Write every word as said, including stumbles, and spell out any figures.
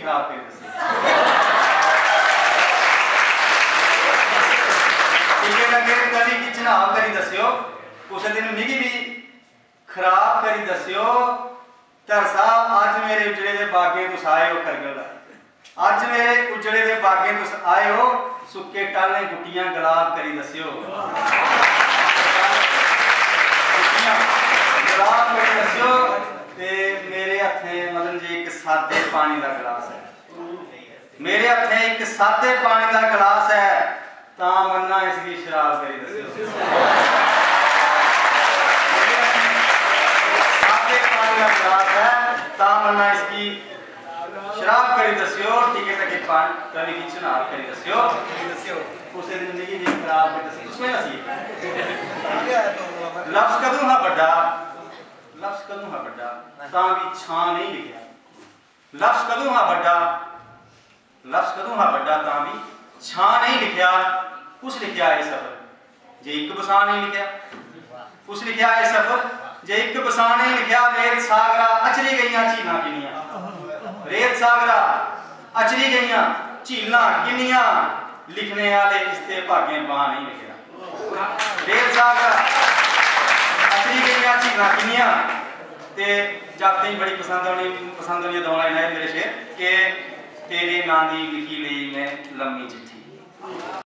खराब करी दस्सेओ। इक्कै डंगे दी तवी गी चनाब करी दस्सेओ। कुसै दिन मिगी बी खराब करी दस्सेओ। धर साहब, अज्ज मेरे उज्जड़े दे बागें तुस आए ओ करगिल दा। अज्ज मेरे उज्जड़े दे बागें तुस आए ओ, सुक्के टाह्लें गुट्टियां गलाब करी दस्सेओ। गुट्टियां गलाब करी दस्सेओ। ते मेरे हत्थें, मतलब, जे इक सादे पानी दा गलास ऐ, मेरे हत्थें इक सादे पानी दा गलास ऐ, तां मन्ना इसगी शराब करी दस्सेओ। सादे पानी दा गलास ऐ, तां मन्ना इसगी शराब करी दस्सेओ। टिके टके पानी, तवी गी चनाब करी दस्सेओ। कुसै दिन मिगी बी खराब करी दस्सेओ। तुस कोई हस्सी गे। लफ्ज कदूं हा बड्डा, लफ्ज कदूं हा बड्डा, तां बी छां नेईं लिखेआ। लफ्ज कदूं हा बड्डा, लफ्ज कदूं हा बड्डा, तां बी छां नेईं लिखेआ। कुस लिखेआ एह् सफर, जे इक बसां नेईं लिखेआ? कुस लिखेआ एह् सफर, जे इक बसां नेईं लिखेआ? रेत सागरा अचरी गेइयां झीलां किन्नियां, रेत सागरा अचरी गेइयां झीलां किन्नियां, लिखने आह्ले इसदे भागें बां नेईं लिखेआ। रेत सागरा अचरी गेइयां झीलां किन्नियां। ते जागतें गी बड़ी पसंद औनी, पसंद औनी दौं लाइनां एह् मेरे शेर के तेरे नांऽ दी लिखी लेई में लम्मी चिट्ठी।